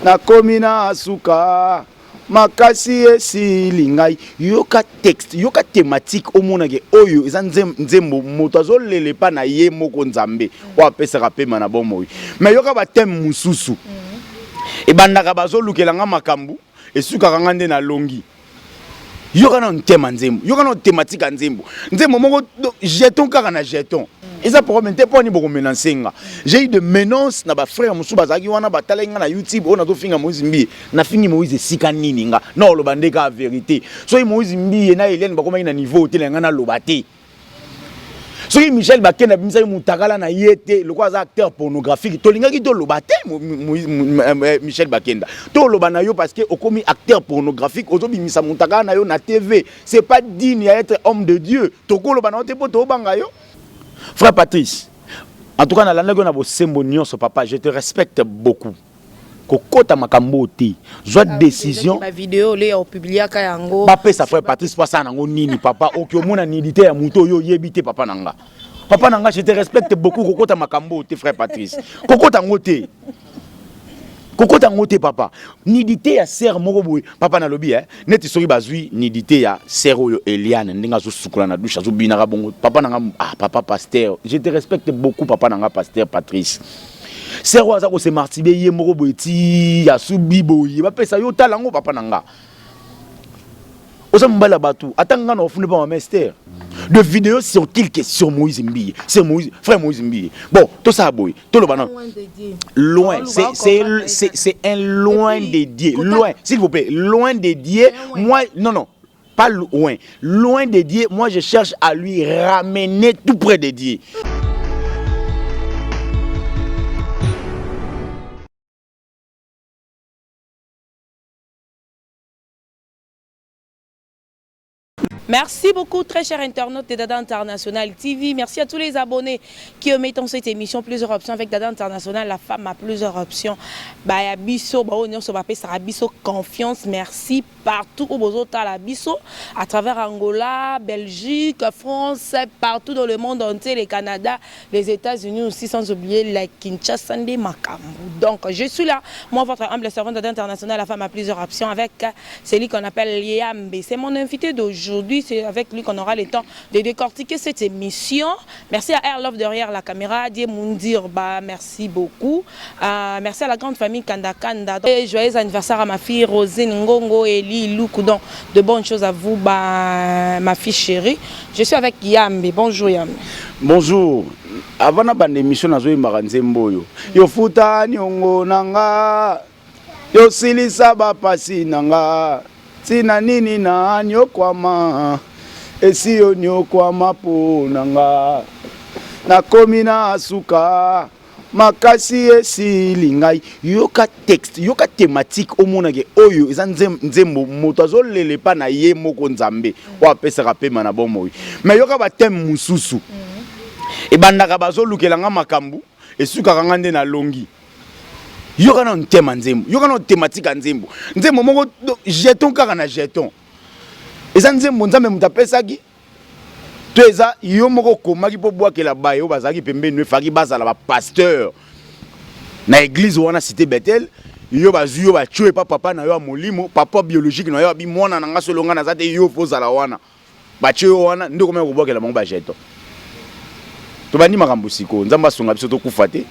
Nakomi na suka, makasi esili ngai. Yoka texte, yoka thématique, omonake oyo eza nzembo moto azolela epa na ye moko Nzambe oyo apesaka pema na bomoi. Mais yoka ba thème mosusu ebandaka bazolukela nga makambo, esukaka nga nde nalongi. Yoka na thème ya nzembo, yoka na thématique ya nzembo. Nzembo moko jeton kaka na jeton. Eza problème te mpo ani bokomena nsenga. J'ai eu de menaces na ba frères mosusu bazalaki wana, batalaki nga na YouTube oyo nazofinga Moïse Mbiye. Nafingi Moïse esika nini nga? Na oloba nde kaka vérité. Soki Moïse Mbiye na Eliane bakomaki na niveau te na nga naloba te. Soki Michel Bakenda abimisaki mutakala na ye te lokola aza acteur pornographique, tolingaki toloba te. Michel Bakenda, toloba na yo parce que okomi acteur pornographique, ozobimisa mutakala na yo na TV, c'est pas digne ya être homme de Dieu. Tokoloba na yo te mpo tobanga yo. Frère Patrice, en tout cas nalandaki yo na bosembo nyonso papa, je te respecte beaucoup. Kokota makambo te, zwa décision. Ba vidéo le ya opubliaka yango. Bapesa frère Patrice mpo asala nango nini papa? Oki omona nudité ya moto oyo oyebi te papa na nga. Papa na nga, je te respecte beaucoup. Kokota makambo te frère Patrice, kokota yango te, kokota yango te papa. Nudité ya sœur moko boye papa, nalobi eh, neti soki bazwi nudité ya sœur oyo Eliane, ndenge azosukola na douche, azobinaka bongo papa na nga. Ah papa pasteur, je te respecte beaucoup papa na nga pasteur Patrice. Sœur oyo aza kose masturber ye moko boye ti asubi boye, bapesa yo tala yango papa na nga. Oza mobali ya bato, ata nga na ofuni pa mama Esther. De vidéos circulent que sur Moïse Mbiye, sur Moïse, frère Moïse Mbiye. Bon, tosala boye, toloba na loin, c'est un loin de Dieu, loin, s'il vous plaît, loin de Dieu. Moi, non, non, pas loin, loin de Dieu. Moi, je cherche à lui ramener tout près de Dieu. Merci beaucoup, très chers internautes de Dada International TV. Merci à tous les abonnés qui mettent en cette émission plusieurs options avec Dada International. La femme a plusieurs options. Bah, ya biso, bah, on y biso confiance. Merci partout où bozotala biso, à travers Angola, Belgique, France, partout dans le monde entier, le Canada, les États-Unis aussi, sans oublier la Kinshasa nde makambo. Donc, je suis là, moi, votre humble servante Dada International, la femme a plusieurs options avec celui qu'on appelle Yambe. C'est mon invité d'aujourd'hui, c'est avec lui qu'on aura le temps de décortiquer cette émission. Merci à Air Love derrière la caméra, Dieu Moundir, bah, merci beaucoup. Merci à la grande famille Kanda Kanda. Et joyeux anniversaire à ma fille Rosine Ngongo, Eli Loukou. Donc, de bonnes choses à vous, bah, ma fille chérie. Je suis avec Yambe. Bonjour Yambe. Bonjour. Avant na bande émission nazoyembaka nzembo oyo. Yo futa niongo na nga, yo silisa bapasi na nga, ntina nini na nyokwama, esi yo nyokwama mpo na nga. Nakomi na suka, makasi esili ngai. Yoka texte, yoka thématique, omonake oyo eza nzembo moto azolela epa na ye moko Nzambe oyo apesaka pema na bomoi. Mais yoka ba thème mosusu ebandaka bazolukela nga makambo, esukaka nga nde nalongi. Yoka na thème ya nzembo, yoka na thématique ya nzembo. Nzembo moko jeton kaka na jeton. Eza nzembo Nzambe moto apesaki to eza yo moko okomaki mpo bwakela baye oyo bazalaki pembeni, efaki bazala ba pasteur na église wana cité Bethel. Yo bazwi yo batio epa papa na yo ya molimo, papa biologique na yo abi mwana na nga solo nga naza te, yo fo ozala wana. Batio yo wana nde okomaki kobwakela bango ba jeton. Tobandi makambo sikoyo, Nzambe asunga biso tokufa te,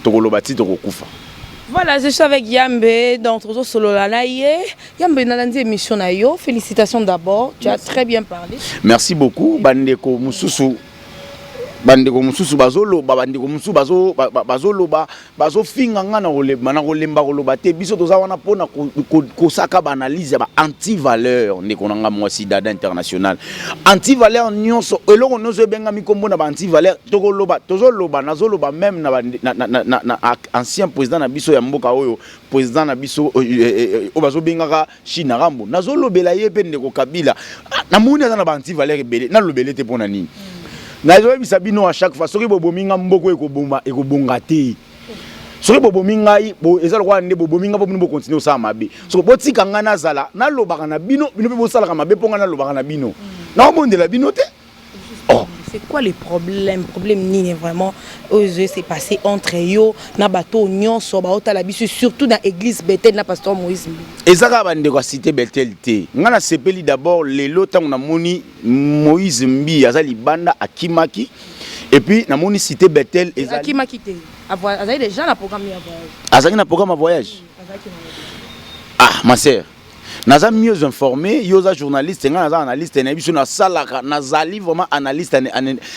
tokoloba ti tokokufa. Voilà, je suis avec Yambe, donc tozosolola na ye. Yambe, nalandi émission na yo. Félicitations d'abord, tu as très bien parlé. Merci beaucoup. Bandeko mususu, bandeko mususu bazoloba, bandeko mususu bazoloba, bazofinga nga na kolemba, na kolemba koloba te. Biso toza wana mpona kosaka ba analyse ya ba anti-valeur. Ndeko na nga mwasi Dada International, anti-valeur nyonso, eloko nyonso ebengami kombo na ba anti-valeur, tokoloba, tozoloba, nazoloba même na ancien président na biso ya mboka oyo, président na biso oyo bazobengaka China Rambo, nazolobela ye mpe ndeko Kabila. Namoni aza na ba anti-valeur ebele, nalobele te mpona nini? Nazoyebisa bino à chaque fois, soki bobomi nga, mboko ekoboma, ekobonga te. Soki bobomi ngai, eza lokola nde bobomi ngai mpo bino bokontinue kosala mabe. Soki botika ngai nazala, nalobaka na bino, bino mpe bosalaka mabe mpo ngai nalobaka na bino, naobondela bino te. Oh. C'est quoi le problème? Problème nini vraiment oyo s'est passé entre yo na bato nyonso baotala biso, surtout na église Bethel na pasteur Moïse Mbiye? Eza kaka bandeko ya cité Bethel te. Ngai nasepeli d'abord lelo ntango namoni Moïse Mbiye aza libanda, akimaki. Et puis namoni cité Bethel ezali Akimaki te, azali déjà na programme ya voyage. Azalaki na programme ya voyage. Azalaki nango. Ah, ma sœur, naza mieux informé. Yo oza journaliste, ngai naza analyste. Nayebi so nasalaka, nazali vraiment analyste,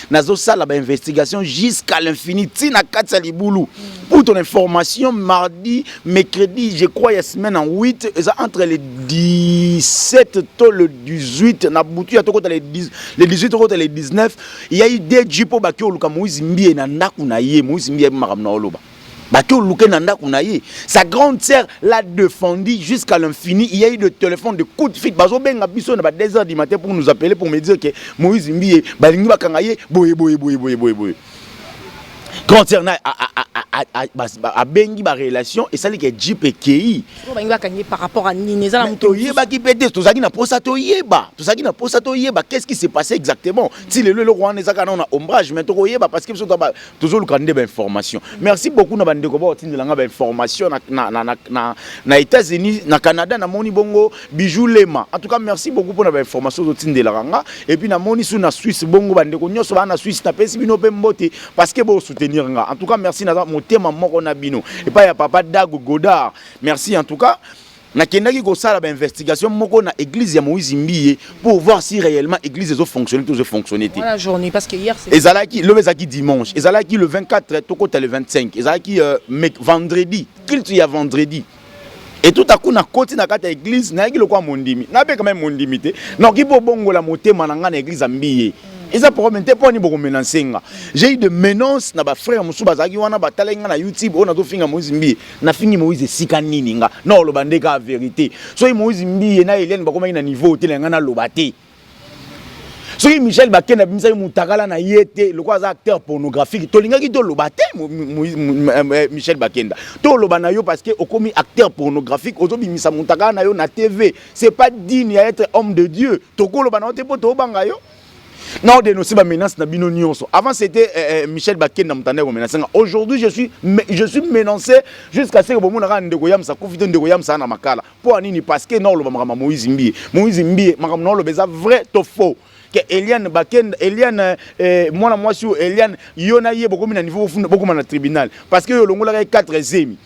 nazosala bainvestigation jusqu'à l'infini, ntina kati ya libulu. Pour ton information, mardi, mercredi, je crois, ya semaine en 8, eza entre le 17 to le 18 na butu ya tokota le 10, le 18 tokota le 19, il y a eu des jeep oyo baki oluka Moïse Mbiye na ndako na ye. Moïse Mbiye ayebi makambo na oloba. Baki oluke na ndako na ye. Sa grande sœur l'a défendu jusqu'à l'infini. Il y a eu de téléphone, de coup de fil, bazobenga biso na ba 2 heures du matin pour nous appeler, pour me dire que Moïse Mbiye, balingi bakanga ye boye boye boye boye boye boye. Grande sœur na abengi barelation, esali ke jeep ekei. Sikoyo balingi bakangi par rapport à nini? Eza na moto? Toyebaki mpe te. Tozalaki na posa toyeba, tozalaki na posa toyeba qu'est-ce qui s'est passé exactement. Ti lelo eloko wana eza kaka nano na ombrage, mais tokoyeba parce que biso tozoluka nde bainformation. Merci beaucoup na bandeko baotindelanga bainformation na États-Unis, na Canada. Namoni bongo Bijou Lema, en tout cas merci beaucoup mpona bainformation ozotindelaka nga. Et puis namoni su na Suisse bongo bandeko nyonso baa na Suisse, napesi bino mpe mbote parce que bosoutenir nga. En tout cas merci, naza motema moko na bino. Epai ya papa Dago Godard, merci. En tout cas nakendaki kosala bainvestigation moko na église ya Moïse Mbiye pour voir si réellement église ezofonctionne to ezofonctionne te. Voilà journée, parce que hier c'est Ezalaki lobi, ezalaki dimanche, ezalaki le 24 tokota le 25, ezalaki vendredi, culte ya vendredi. Et tout à coup nakoti na kati ya église, nayaki lokola mondimi, nabeka même mondimi te, nakoki mpo bongola motema na ngai na église ya Mbiye. Eza problème te mpo ani bokomenacer nga. J'ai eu de menaces na bafrère mosusu bazalaki wana, batalaki nga na YouTube oyo nazofinga Moïse Mbiye. Nafingi Moïse esika nini? Nga na oloba nde kaka vérité. Soki Moïse Mbiye na Eliane bakomaki na niveau te na nga, naloba te. Soki Michel Bakende abimisaki mutakala na ye te lokola aza acteur pornographique, tolingaki toloba te. Michel Bakenda, toloba na yo parce que okomi acteur pornographique, ozobimisa mutakala na yo na TV, c'est pas digne ya être homme de Dieu. Tokoloba na yo te mpo tobanga yo na odénoncer bamenace na bino nyonso. Avant c'était Michel Bakenda moto andaki komenacer nga. Aujourd'hui je suis menacé jusqu'à ce que bomonaka ndeko Yamsa kufi te, ndeko Yamsa na makala. Mpo anini? Parce que na oloba makambo ya Moïse Mbiye. Moïse Mbiye, makambo na oloba eza vrai to faux ke Eliane Bakenda, Eliane mwana mwasi oyo Eliane, yo na ye bokomi na niveau bokoma na tribunal parce que yo olongolaka ye 4 zemi,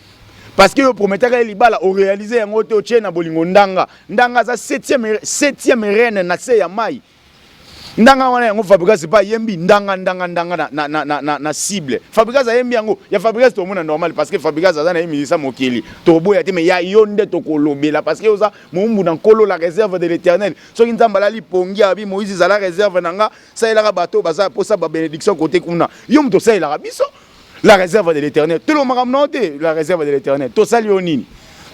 parce que yo prometaka ye libala, oréalise yango te, otie na bolingo ndanga. Ndanga aza septième reine na se ya mai. Ndanga wana yango Fabrigas epa ayembi ndanga ndanga ndanga na cible. Fabrigas ayembi yango ya Fabrigas, tomona normal parce que Fabrigas aza na ye milisa mokili, toboya te. Mais ya yo nde tokolobela parce que oza mowumbu na Nkolo, la réserve de l'Éternel. Soki Nzambe alali pongi, abi Moïse ezala réserve na nga, salelaka bato baza posa babénédiction kote kuna. Yo moto osalelaka biso la réserve de l'Éternel, tolo makambo na yo te. La réserve de l'Éternel, tosali yo nini?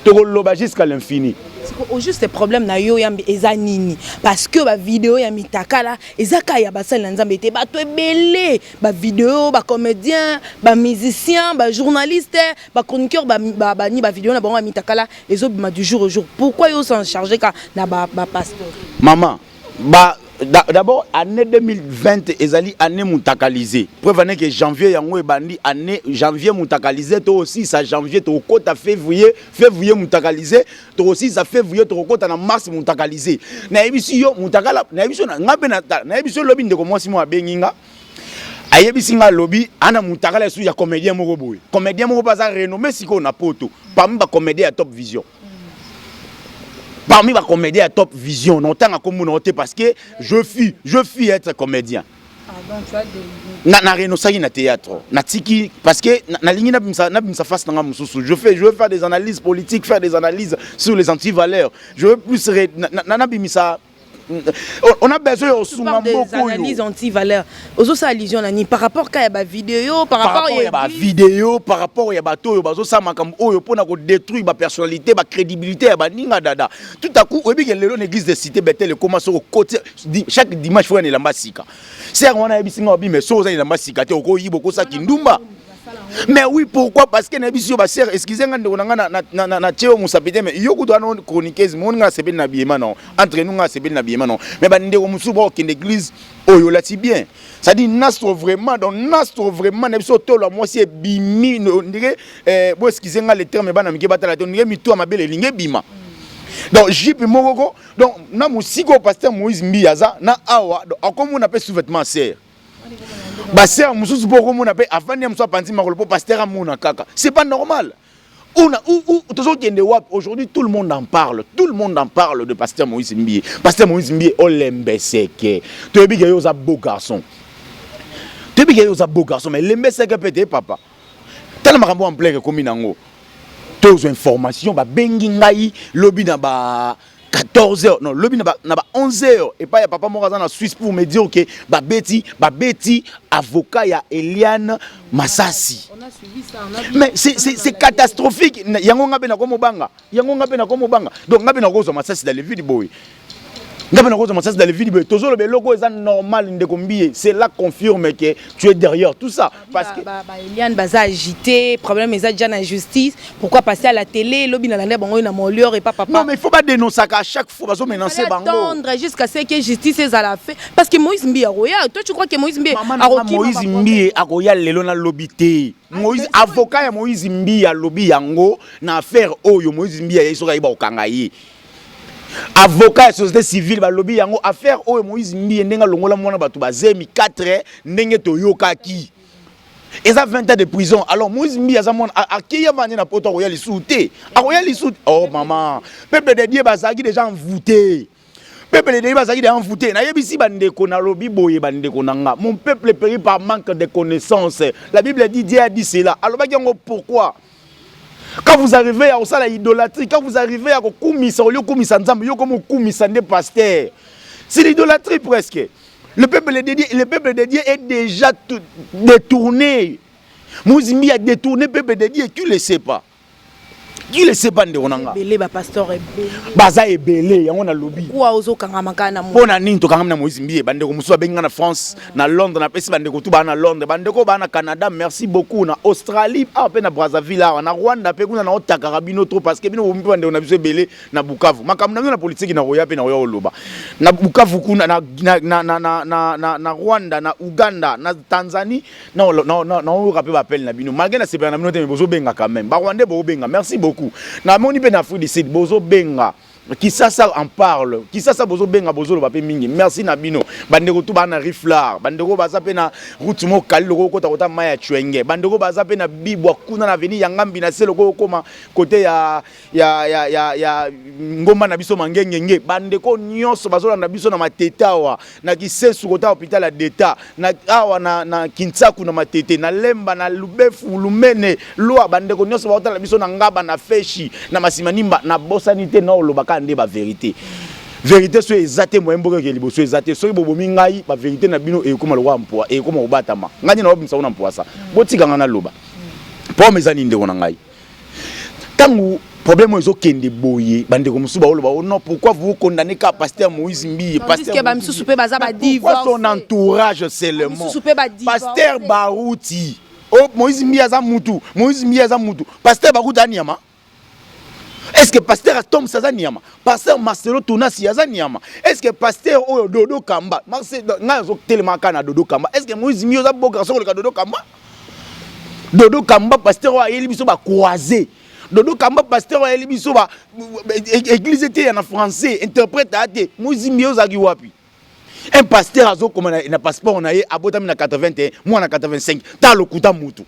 Tokoloba jusqu'à l'infini. Au juste problème na yo yambi eza nini? Parce que bavideo ya mitakala eza kaka ya basali na Nzambe te. Bato ebele bavideo, bacomédien, bamusicien, bajournaliste, bachroniqueur, bani bavideo na bango ya mitakala ezobima du jour au jour. Pourquoi yo s'en charge ka na bapasteur? Mama ba d'abord année 2020 ezali année mutakalisé. Preuve année que janvier yango ebandi, année janvier mutakalisé, to aussi sa janvier tokokota février, février mutakalisé, to aussi sa février tokokota na mars mutakalisé. Nayebisi yo mutakala, nayebisi yo nga mpe nayebisi yo lobi, ndeko mwasi mo abengi nga, ayebisi nga, alobi ana mutakala esu ya comédien moko boye, comédien moko mpe aza renommé sikoyo na Poto parmi bacomédien ya Top Vision, parmi bacomédien ya Top Vision. Na otanga kombo na yo te parce que je fus être comédien. Ah, donc tu as des Na renonçaki na théâtre, natiki parce que nalingi nabimisa face na nga mosusu. Je veux faire des analyses politiques, faire des analyses sur les antivaleurs. Je veux plus nabimisa, on a besoin ya osunga mboka oyo. Analyse anti-valeur, ozosala allusion na nini? Par rapport ka ya bavideo, par rapport ya bavideo, par rapport ya bato oyo bazosala makambo oyo mpona kodétruire bapersonnalité, bacrédibilité ya baninga. Dada, tout à coup oyebi ke lelo na église de cité Betel ekoma soko okoti chaque dimanche, faut ya na elamba sika. Sere wana ayebisi nga, babime soki oza na elamba sika te, okoyiba, okosaki ndumba. Mais oui, pourquoi? Parce que nayebi yo basere, excuse nga ndeko na nga na tie yo mosapi te, mais yo kutu wana chroniqueuse, moni nga asepeli na biema non, entre nous nga asepeli na biema non, mais bandeko mosusu bakokende église oyo olati bien, c'est-à-dire nastro vraiment. Donc nastro vraiment na biso tolo mwasi ebimi ndenge, bo excuse nga le terme, bana mike batala te, ndenge mitu ya mabele elingi ebima. Donc jupe moko ko, donc na mosika oyo pasteur Moïse Mbi aza na awa, akomona mpe sous-vêtement sere basere mosusu mpo okomona mpe avandi ya mosusu apanzi makolo mpo pasteur amona kaka. C'est pas normal. Tozokende wapi? Aujourd'hui tout le monde en parle, tout le monde en parle de pasteur Moïse Mbiye. Pasteur Moïse Mbiye, olembeseke, toyebi ke yo oza beau garçon, toyebi ke yo oza beau garçon, mais lembeseke mpe te papa. Tala makambo ampleur ekomi nango. Tozwa information, babengi ngai lobi na ba 14 heures, non, lobi na ba 11 heures epai ya papa moko aza na Suisse pour me dire que babeti avocat ya Eliane Masasi. Mais c'est catastrophique. Yango nga mpe nakomobanga, yango nga mpe nakomobanga. Donc nga mpe nakozwa masasi dans le vide boye, nga mpe nakozwa masasi dans le vide boye. Tozoloba eloko eza normal. Ndeko Mbiye, cela confirme que tu es derrière tout ça parce que ba Eliane baza agité, problème eza déjà na justice. Pourquoi passer à la télé? Lobi na landa bango na Molière et pas papa. Non, mais il faut pas dénoncer à chaque fois bazo menacer bango. Attendre jusqu'à ce que justice ezala fait, parce que Moïse Mbiye akoya. Toi, tu crois que Moïse Mbiye akoki? Moïse Mbiye akoya lelo na lobi te. Moïse, avocat ya Moïse Mbiye alobi yango na affaire oyo Moïse Mbiye ayebi soki ayeba kokanga ye. Avocat ya société civile balobi yango, affaire oyo Moïse Mbiye, ndenge alongola mwana bato bazemi 4, ndenge toyokaki eza 20 ans de prison. Alors Moïse Mbiye aza mwana akei avandi na poto, akoya lisusu te, akoya lisusu. Oh mama, peuple de Dieu bazalaki déjà envoûté, peuple de Dieu bazalaki déjà envoûté. Nayebisi bandeko, nalobi boye, bandeko na nga, mon peuple périt par manque de connaissance. La Bible dit, Dieu a dit cela, alobaki yango. Pourquoi quand vous arrivez à kosala idolâtrie, quand vous arrivez à kokumisa, olie okumisa Nzambe, yo komi okumisa nde pasteur, c'est l'idolâtrie presque. Le peuple de Dieu, le peuple de Dieu est déjà tout détourné. Moïse Mbiye a détourné peuple de Dieu. Tu le sais pas, qui le sait pas, ndeko na nga? Ebele, bapasteur ebele. Baza ebele, yango nalobi. Kuwa ozokangama kaka na mpo na nini tokangami na Moïse Mbiye? Bandeko mosusu babengi nga na France, na Londres, napesi bandeko tu baa na Londres, bandeko baa na Canada, merci beaucoup, na Australie awa mpe na Brazzaville awa, na Rwanda mpe kuna, naotakaka bino trop parce que bino bomi mpe bandeko na biso ebele na Bukavu. Makambo na bino na politiki, nakoya mpe nakoya koloba na Bukavu kuna, na Rwanda, na Uganda, na Tanzanie. Naoyoka mpe bapele na bino malgré nasepela na bino te, mais bozobenga quand même. Barwandais bozobenga, merci beaucoup. Namoni mpe na Afrique du Sud bozobenga, Kisasa en parle, Kisasa bozobenga, bozoloba mpe mingi, merci na bino. Bandeko tu baa na Riflar, bandeko baza mpe na route mokali loko okota kota mai ya Chwenge, bandeko baza mpe na Bibwa kuna na avenue ya Ngambi na se loko okóma kote ya ngomba na biso Mangengenge, bandeko nyonso bazolanda biso na Matete awa, na Kisesu kota hôpital ya d'État, na awa na Kintsaku, na Matete, na Lemba, na Lubefu, Lumene lwa, bandeko nyonso baotala biso na Ngaba, na Feshi, na Masimanimba, nabosani te. Na olobaka nde bavérité, vérité so eza te, moye mboka eke liboso eza te. Soki bobomi ngai, bavérité na bino ekóma lokola mpwa, ekóma kobatama. Ngai nde naobimisa ngo na mpwasa, botika ngai naloba. Problème eza nini, ndeko na ngai? Ntango problème oyo ezokende boye, bandeko mosusu baoloba: oh non, pourquoi vous condamnez ka pasteur Moïse Mbiye? Pasteur bamisusu mpe baza badivorce, son entourage seulement, pasteur Baruti. Oh, Moïse Mbiye aza mutu, Moïse Mbiye aza mutu, pasteur Baruti anyama. Est ce que pasteur Atoms aza nyama? Pasteur Marcelo Tunasi aza nyama? Est ce que pasteur oyo Dodo Kamba, ngai azotelema kaka na Dodo Kamba, est ce que Moïse Mbiye oza boka soki koleka Dodo Kamba? Dodo Kamba, pasteur oyo ayeli biso bacroisé. Dodo Kamba, pasteur oyo ayeli biso ba église te ya na français, interprète aya te. Moïse Mbiye ozalaki wapi? Un pasteur azokoma na passeport na ye abotami na 81, mwana 85, ta lokuta mutu.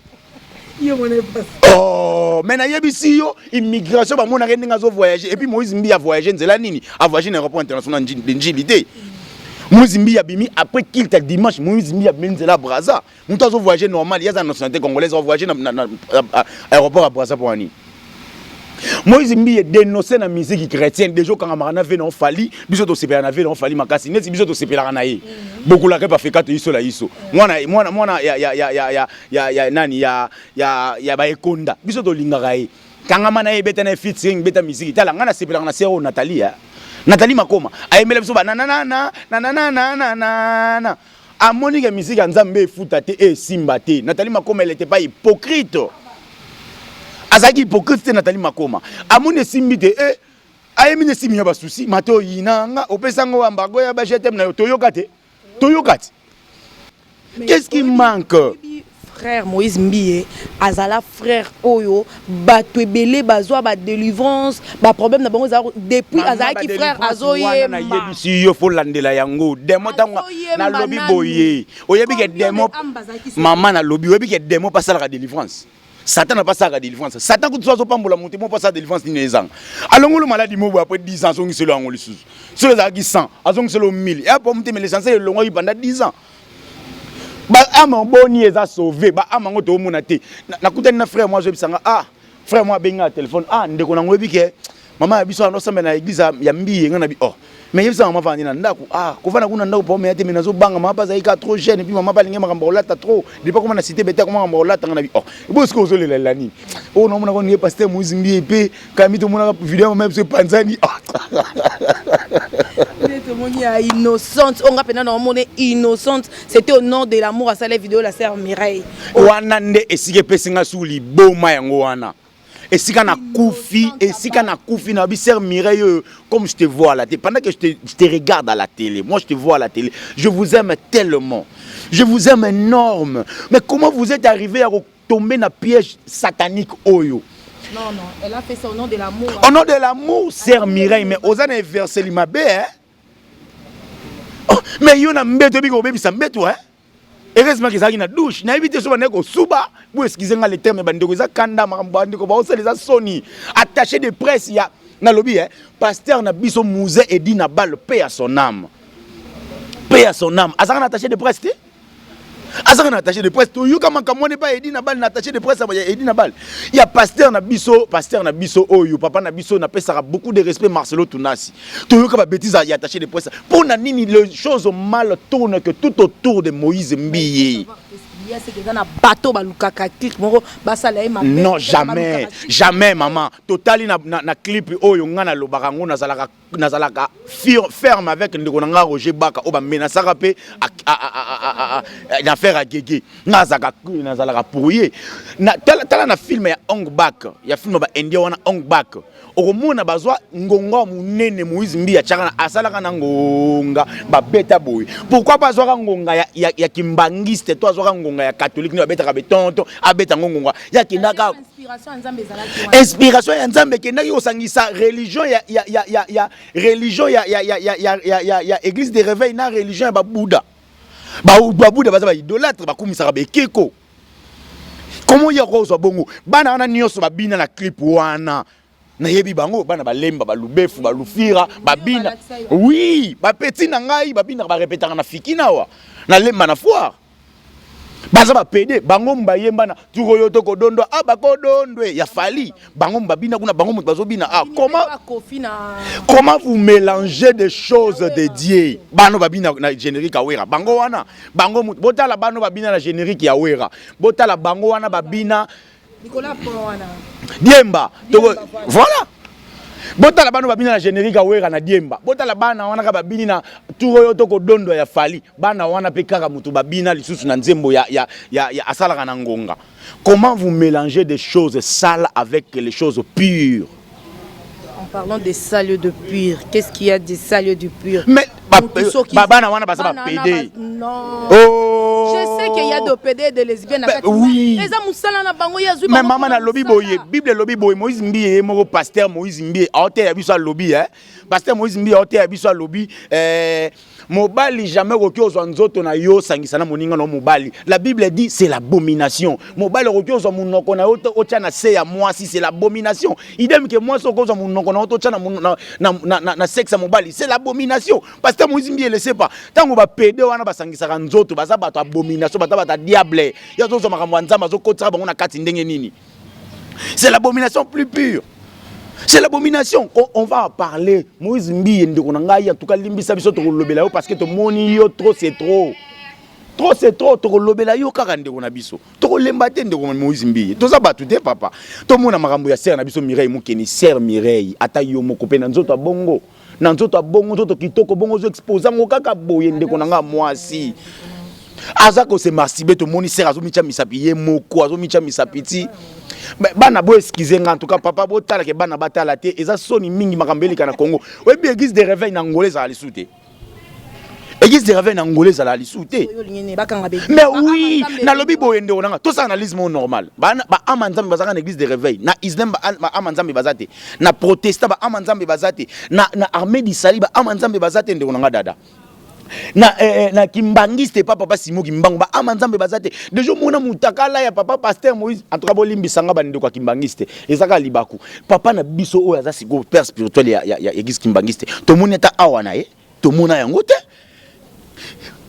Oh, mais nayebisi yo, immigration bamonaka ndenge azovoyage. Et puis Moïse Mbiye avoyage nzela nini? Avoyage na aéroport international de Njili te. Moïse Mbiye abimi après culte ya dimanche. Moïse Mbiye abimi nzela Braza. Moto azovoyage normal, ye aza na nationalité congolaise, avoyage na aéroport ya Braza mpo nini? Moïse Mbiye dénoncé na musique chrétienne déjà, okangamaka na ve na ofali. Biso tosepelaka na ve na ofali makasi, neti biso tosepelaka na ye bokulaka epe afeka toyiso la yiso mwana mwana mwana ya nani ya baekonda. Biso tolingaka ye, kangama na ye, beta na ye featuring, beta musique. Tala, ngai nasepelaka na sere oyo Nathalie, ya Nathalie Makoma, ayembela biso bananana nananananana. Amoni ke musique ya Nzambe efuta te et esimba te. Nathalie Makoma, elle était pas hypocrite. Azalaki hypocrite te Nathalie Makoma. Amoni esimbi te eh ayemi na esimbi ya ba soucis matoyi na nga opesa ngo embargo ya ba je t'aime na yo toyoka te. Toyoka te. Qu'est-ce qui manque? Frère Moïse Mbiye azala frère oyo bato ebele bazwa ba délivrance ba problème na bango ezala depuis azalaki frère azoyemba. Nayebisi yo fo landela yango demo ntango nalobi boye oyebi ke demo mama nalobi oyebi ke demo mpe asalaka délivrance. Satan n'a pas ça délivrance. Satan kutu azo pambola moto mo pas ça délivrance nini ezanga. Alongolo maladie mo après 10 ans azongiselo yango lisusu. Soki ezalaki 100 azongiselo 1000. Et après motema l'essentiel elongwaki pendant 10 ans. Ba âme boni eza sauvé, ba âme yango toomona te. Nakutani na frère moi azoyebisa nga ah frère moi abengi nga na téléphone ah ndeko nango oyebi ke mama ya biso wana osambela na église ya Mbiye nga na bi oh mais yebisa mama vandi na ndako ah kovanda kuna ndako po meya te mais nazobanga mama mpe azalaki kaka trop jeune puis mama mpe alingi makambo kolata trop depuis akoma na cité bete akoma makambo kolata nga na bi oh ebo sikoyo ozolelalela nini oyo naomonaka ndenge pasteur Moïse Mbiye mpe kami tomonaka video ya mama biso epanzani. Nde tomoni ya innocente oyo nga mpena naomona innocente, c'était au nom de l'amour asala video la sœur Mireille. Wana nde esika epesi nga su liboma yango wana esika nakufi esika nakufi na bi sœur Mireille oyo comme je te vois à la télé, pendant que je te regarde à la télé, moi je te vois à la télé, je vous aime tellement, je vous aime énorme, mais comment vous êtes arrivé à tomber na piège satanique oyo? Non, non, elle a fait ça au nom de l'amour. Au nom de l'amour, sœur Mireille, mais oza na everseli mabe, hein? Oh, mais yo na mbeto oyebi kobebisa mbeto, hein? Heureusement que ezalaki na douche. Nayebi te so bandeko kosuba. Bo excuse nga le terme, bandeko eza kanda makambo bandeko baosala eza soni. Attaché de presse ya nalobi hein, pasteur na biso Mzee Edi Nabal, paix à son âme. Paix à son âme. Azalaka na attaché de presse te? Azalaka na attaché de presse. Toyoka makambo wana epai Edi Nabal na attaché de presse ya Edi Nabal. Ya pasteur na biso, pasteur na biso oyo, papa na biso napesaka beaucoup de respect Marcelo Tunasi. Toyoka ba bêtises ya attaché de presse. Pour na nini les choses mal tournent que tout autour de Moïse Mbiye? Eza na bato balukaka clip moko basala ye mabe. Non, jamais, jamais maman. Totali na clip oyo nga nalobaka yango nazalaka ferme avec ndeko na nga Roger Baka oyo bamenasaka mpe na affaire ya Gege. Nga nazalaka pour ye. Tala na film ya Ong Bak, ya film ya ba indien wana Ong Bak. Okomona bazwa ngonga ya monene Moïse Mbiye atiaka asalaka na ngonga babeta boye. Pourquoi bazwaka ngonga ya kimbangiste to azwaka ngonga ya catholique nde babetaka betonto abeta ngo ngonga ya kendaka inspiration ya Nzambe ekendaki kosangisa religion ya religion ya église de réveil na religion ya babouddha. Babouddha baza baidolâtre, bakumisaka bekeko. Comment ya kozwa bongo bana wana nyonso babina na clip wana? Nayebi bango bana balemba balubefu balufira babina, oui, bapeti na ngai babinaka barepetaka na fikina awa nalemba na foire baza bapede bango bayemba na tukoyo tokodondwa ah bakodondwe ya Fally bango babina kuna bango moto bazobina ah comment vous mélangez des choses de Dieu? Bano babina na générique awera bango wana bango botala bano babina na générique ya Wera botala bango wana babina diemba. Voilà, botala bano babina na générique ya Wera na diemba. Botala bana wana kaka babini na tour oyo tokodondwa ya Fally. Bana wana mpe kaka moto babina lisusu na nzembo ya asalaka na ngonga. Comment vous mélangez des choses sales avec les choses pures? En parlant des sales de pur, qu'est-ce qu'il y a des sales du pur? Mais bana wana baza bapede. Non. Oh. Je sais qu'il y a de PD et de lesbiennes. Oui. Eza musala na bango ya zwi. Mais maman na lobi boye, Bible lobi boye, Moïse Mbiye moko pasteur Moïse Mbiye, aote ya biso alobi hein. Pasteur Moïse Mbiye aote ya biso alobi mobali jamais okoki ozwa nzoto na yo osangisa na moninga na mobali. La Bible dit c'est l'abomination. Mobali okoki ozwa monoko na yo otya na se ya mwasi, c'est l'abomination. Idem ke mwasi okozwa monoko na yo otya na sexe ya mobali, c'est l'abomination. Pasteur Moïse Mbiye le sait pas. Ntango bapede wana basangisaka nzoto baza bato abomination, baza bato ya diable. Ye azozwa makambo ya Nzambe azokotisaka bango na kati ndenge nini? C'est l'abomination plus pure. C'est l'abomination. On va en parler. Moïse Mbiye ndeko na ngai, en tout cas limbisa biso tokolobela yo parce que tomoni yo trop c'est trop. Trop c'est trop tokolobela yo kaka ndeko na biso. Tokolemba te ndeko Moïse Mbiye. Toza bato te papa. Tomona makambo ya sœur na biso Mireille Mukeni, sœur Mireille ata yo moko pe na nzoto ya bongo. Na nzoto ya bongo, nzoto kitoko bongo ozo expose yango kaka boye ndeko na ngai mwasi. Aza ko se masturber, tomoni sœur azomitya misapi ye moko, azomitya misapi ti bana. Bo excuse nga, en tout cas papa, botalake bana batala te. Eza soni mingi makambo eleka na Congo. Oyebi, église de réveil na Angola ezala lisu te, église de réveil na Angola ezala lisu te. Mais oui, nalobi boye, ndeko nanga, tosala analyse moko normal. Baama Nzambe bazalaka na église de réveil? Na islam baama Nzambe baza te? Na protestant baama Nzambe baza te? Na Armée du Salut baama Nzambe baza te? Ndeko nanga Dada, na kimbangiste pa papa Simo Kimbangu, baama Nzambe baza te? Deja omona mutakala ya papa pasteur Moïse? En tout cas, bolimbisanga, bandeko ya kimbangiste, eza kaka libaku. Papa na biso oyo aza sikoyo père spirituel ya église kimbangiste, tomoni ata awa na ye, tomona yango te.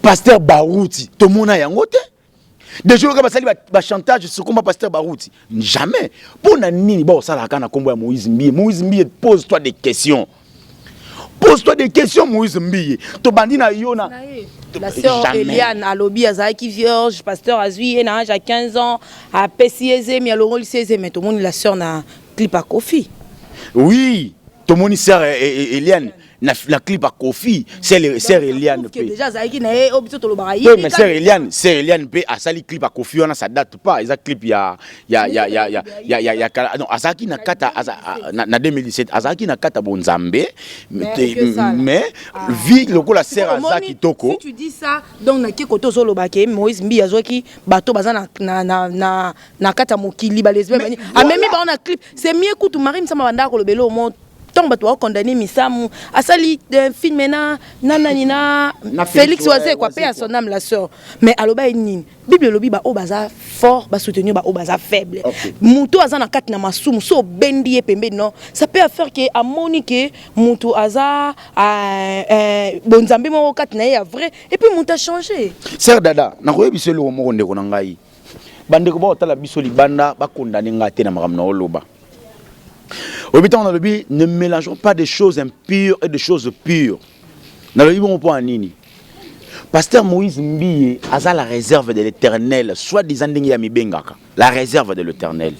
Pasteur Baruti, tomona yango te. Deja oyoka basali bachantage surkomba pasteur Baruti? Jamais. Mpo na nini baosalaka na nkombo ya Moïse Mbiye? Moïse Mbiye, pose toi des questions, pose-toi des questions. Moïse Mbiye, tobandi na yo na La sœur Eliane alobi azalaki vierge, pasteur azwi ye na âge ya 15 ans, apesi ye zemi, alongolisi ye zemi. Tomoni la sœur na clip ya Kofi. Oui, tomoni sœur Eliane na clip ya Kofi. Sœur Eliane mpe déjà azalaki na ye oyo biso tolobaka. Ye, mais sœur Eliane mpe asali clip ya Kofi wana, ça date pas, eza clip ya non, azalaki na kata na 2017, azalaki na kata bonzambe, mais vie lokola sœur aza kitoko. Si tu dis ça, donc nake kote ozoloba ke Moïse Mbi azwaki bato baza na kati ya mokili, balesbienne, amemi bango na clip, c'est mieux. Kutu Marie Misama bandaka kolobela omo ntango bato bakondamner Misamu, asali film na nani, na Félix Wazekwa, paix à son âme, la sœur. Mais aloba ye nini? Bible elobi baoyo baza fort basoutenir baoyo baza faible. Moto aza na kati na masumu, so obendi ye pembeni, non, ça peut faire ke amoni ke moto aza bonzambe moko kati na ye ya vrai, et puis moto achanger. Sœur Dada, nakoyebisa eloko moko, ndeko na ngai. Bandeko baotala biso libanda, bakondamner ngai te na makambo na oloba. Oyebi, ntango nalobi "ne mélangeons pas des choses impures et des choses pures", nalobi bongo mpo ya nini? Pasteur Moïse Mbiye aza la réserve de l'Éternel, soit disant ndenge ya mibengaka la réserve de l'Éternel.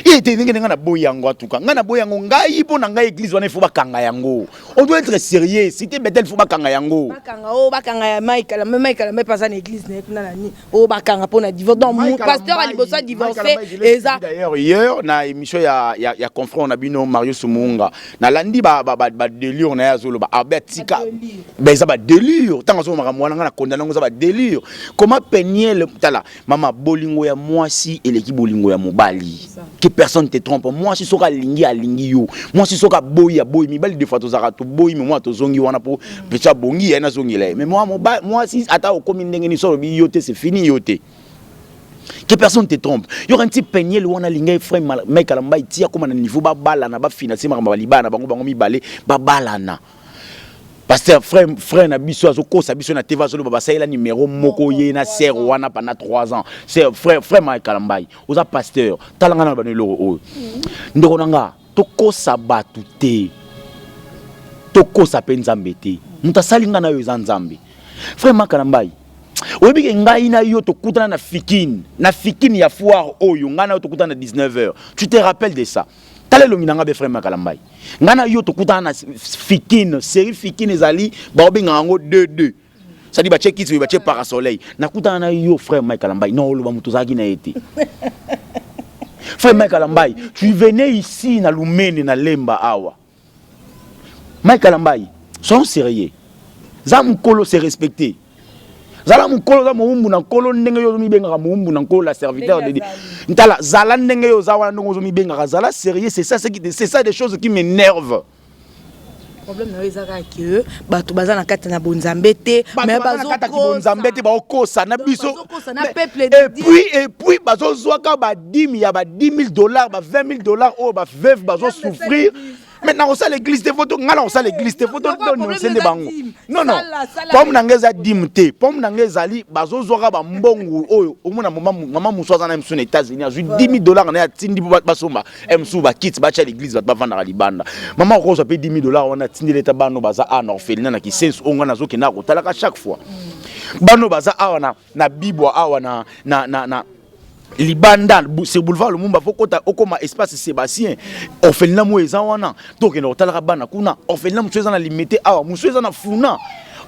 Ye ete ndenge ngai naboyi yango. Atuka ngai naboyi yango, ngai mpo na ngai église wana, il faut bakanga yango. On doit être sérieux. Cité Betel, il faut bakanga yango. Bakanga oyo, bakanga ya Mike Kalamba. Mike Kalamba mpe aza na église na ye kuna na nini oyo, bakanga mpo na divorce. Donc pasteur ya liboso adivorce eza D'ailleurs, hier na émission ya confrère na bino Marius Muunga, nalandi badélire na ye, azoloba abe atika eza badélire. Ntango azoloba makambo wana, ngai na condamner yango, eza badélire. Comment Peniel? Tala mama, bolingo ya mwasi eleki bolingo ya mobali. Que personne te trompe. Mwasi soki alingi, alingi yo. Mwasi soki aboyi, aboyi. Mibali, des fois tozalaka toboyi, mais mwa tozongi wana mpo peso abongi ye, nazongela ye. Mais mwasi, ata okomi ndenge nini, so alobi yo te, c'est fini, yo te. Que personne te trompe. Yoka nti Peniel wana alingai frère Mike Kalamba, eti akóma na niveau babalana, bafinancer makambo balibala na bango, bango mibale babalana. Pasteur, frère na biso azokosa biso na TV, azoloba basalela numéro moko ye na sœur wana pendant 3 ans. C'est frère Mike Kalambai, oza pasteur, tala nga na bano eloko oyo. Ndeko na nga, tokosa bato te, tokosa mpe Nzambe te. Moto asali nga na yo eza Nzambe. Frère Mike Kalambai, oyebi ke ngai na yo tokutana na Fikine, na Fikine ya foire oyo, ngai na yo tokutana na 19 heures, tu te rappelles de ça? Tala elongi na nga be, frère Makalambai, ngai na yo tokutana na Fikine, série Fikine ezali baobengaka yango 2 2, c'est-à-dire batie kiti boye, batie parasoleil. Nakutana na yo, frère Mike Kalambai. Non, oloba moto ozalaki na ye te. Frère Mike Kalambai, tu venais ici na Lumene, na Lemba awa. Mike Kalambai, soyons sérieux. Za mokolo, se respecter. Zala mokolo, oza mowumbu na Nkolo ndenge yo ozomibengaka mowumbu na Nkolo, la serviteur de Dieu. Ntala, zala ndenge yo oza wana, ndenge ozomibengaka, zala sérieux. C'est ça, c'est ça des choses qui m'énervent. Problème na yo eza kaka ke bato baza na kati na bonzambe te. Mais bonzambe te, baokosa na biso. Na peuple. Et puis bazozwaka badîmes ya ba 10 000 $, ba 20 000 $ oyo baveuve bazosouffrir. Mais nakosala église te, foto ngai nakosala église te, foto dénoncer nde bango. Non, problème na ngai eza dîme te. Problème na ngai ezali bazozwaka bambongo oyo. Omona mama mosu aza na mosu na États-Unis, azwi 10 000 $ na ye, atindi mpo basomba mosusu bakiti, batya l'église, bato bavandaka libanda. Mama okozwa mpe 10 000 $ wana, atindeli eta bano baza awa na orphelinat na Kisensu oyo ngai nazokendaka kotalaka chaque fois. Bano baza awa na Bibwa awa na libanda sur boulevard Lumumba, fo kota okoma espace Sébastien, orphelinat mo eza wana. Tokende kotalaka bana kuna. Orphelinat mosusu eza na Limete awa, mosusu eza na Funa.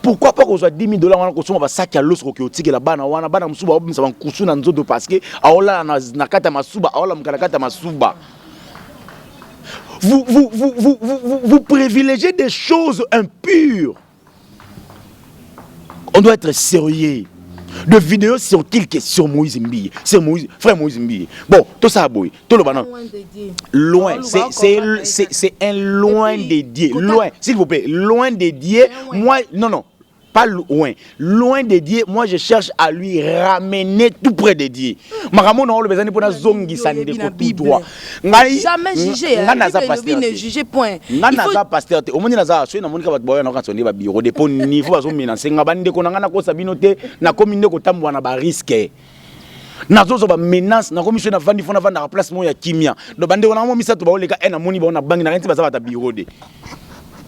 Pourquoi pas kozwa 10 000 $ wana, kosomba basaki ya loso, koki otikela bana wana? Bana mosusu baobimisa bankusu na nzoto parce que aolala na kati ya masuba, aolamuka na kati ya masuba. Vous, vous, vous, vous, vous privilégiez des choses impures. On doit être sérieux. De vidéos sur qui? Sur Moïse Mbiye. C'est Moïse, frère Moïse Mbiye. Bon, tout ça, boy. Tout le banan. Loin. C'est un loin dédié. Loin. S'il vous plaît. Loin dédié. Moi, non, non. Pas loin. Loin de Dieu, moi je cherche à lui ramener tout près de Dieu. Makambo na olo bezani pona zongisa ndeko tout droit. Ngai jamais jugé. Ngai naza pasteur. Ne juger point. Ngai naza pasteur te. Omoni naza soki namoni ka bato baoya na kanso nde ba bureau de po niveau bazo menacer nga, bandeko na ngai, nakosa bino te, nakomi nde kotambola na ba risque. Nazozwa bamenace, nakomi soki navandi, fo navandaka place moko ya kimia. Donc bandeko na ngo misato baoleka e namoni bao na bangi na ngai nti baza bata bureau de